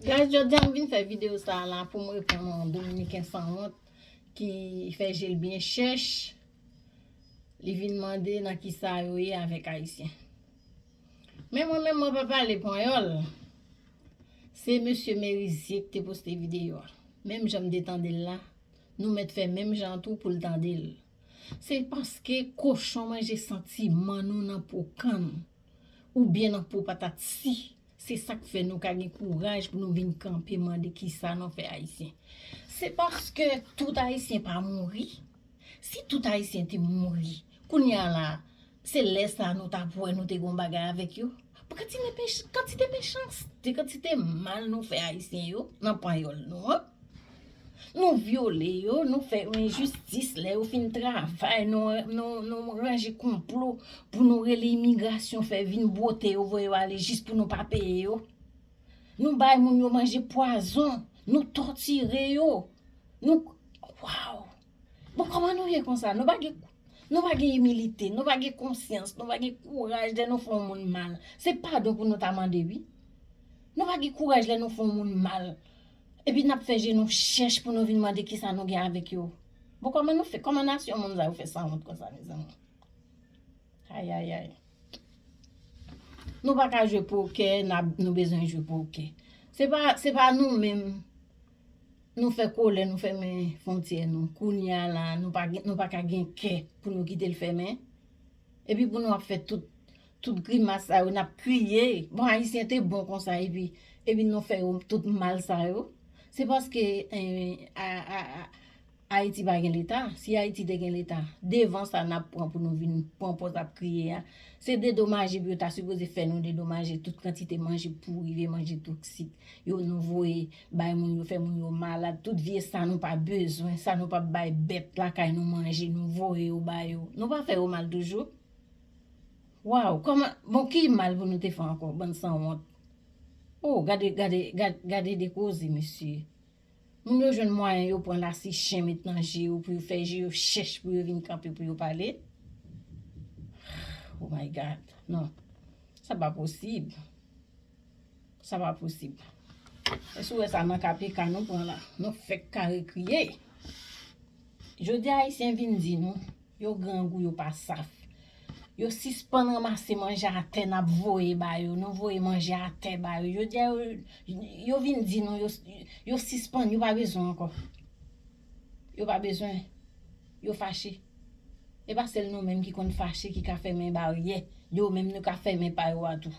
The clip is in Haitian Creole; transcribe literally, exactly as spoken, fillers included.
Guys, jodi a m vin fè videyo sa a la pou m reponn yon Dominiken sanwont ki fè je l byen chèch. Li vin mande nan ki sa yo ye avèk Ayisyen. Men mwen menm, mwen pa pale panyòl. Se mesye Merizye ki te poste videyo a. Menm jan m te tande l la, nou mèt fè menm jan tou pou l tande l. Se paske kochon manje santiman nou nan po kann oubyen nan po patat si. Se sa k fè nou ka gen kouraj pou nou vin kanpe mande kisa nou fè Ayisyen. Se paske tout Ayisyen pa mouri. Si tout Ayisyen te mouri, kounye a la, se lè sa a nou t ap wè nou te gon bagay avèk yo. Pou kantite mech-, kantite mechanste, kantite mal nou fè Ayisyen yo nan panyòl nou an. Nou vyole yo, nou fè yo enjistis, lè yo fin travay, nou, nou, nou ranje konplo pou nou rele imigrasyon fè vin bwote yo, voye yo ale jis pou nou pa peye yo. Nou bay moun yo manje pwazon, nou tòtire yo. Nou, waw! Bon, kòman nou ye konsa? Nou pa gen, nou pa gen imilite, nou pa gen konsyans, nou pa gen kouraj lè nou fè yon moun mal. Se padon pou nou ta mande, wi. Nou pa gen kouraj lè nou fè yon moun mal. Epi n ap fè je nou chèch pou nou vin mande kisa nou gen avèk yo. Bon, kòman nou fè? Kòman nasyon moun sa yo fè sanwont konsa, mezanmi? Ayayay. Nou pa ka jwe pokè, n ap, nou bezwen jwe pokè. Se pa, se pa nou menm. Nou fè kolè, nou fèmen fwontyè nou. Kounye a la, nou pa gen, nou pa ka gen kè pou nou kite l fèmen. Epi pou nou ap fè tout, tout grimas sa yo, n ap kriye. Bon, Ayisyen te bon konsa, epi, epi nou fè yo tout mal sa yo. Se paske, eh, a, a, a, Ayiti pa gen leta. Si Ayiti te gen leta, devan sa n ap pran pou nou vin pran pòz ap kriye a, se dedomaje pou yo ta sipoze fè nou dedomaje tout kantite manje pouri, vye manje toksik yo nou voye bay moun yo, fè moun yo malad, tout vye sa nou pa bezwen, sa nou p ap bay bèt lakay nou manje, nou voye yo ba yo. Nou pa fè yo mal toujou? Waw, kòman, bon, ki mal pou nou te fè ankò, bann sanwont? Oh, gade, gade, gade, gade de koze, mesye. Moun yo jwenn mwayen yo pran lasi chen met nan je yo pou yo fè je yo chèch pou yo vin kanpe pou yo pale. Oh my God. Non. Sa pa posib. Sa pa posib. Èske w wè sa nan K P K nou pran la? Nou fèk kare kriye. Jodi a Ayisyen vin di nou, yo grangou, yo pa saf. Yo sispann ranmase manje atè n ap voye ba yo. Nou voye manje atè ba yo. Jodi a, yo, yo vin di nou, yo, yo sispann, yo pa bezwen ankò. Yo pa bezwen. Yo fache. E pa sèl nou menm ki konn fache, ki ka fèmen baryè. Yo menm nou ka fèmen pa yo a tou.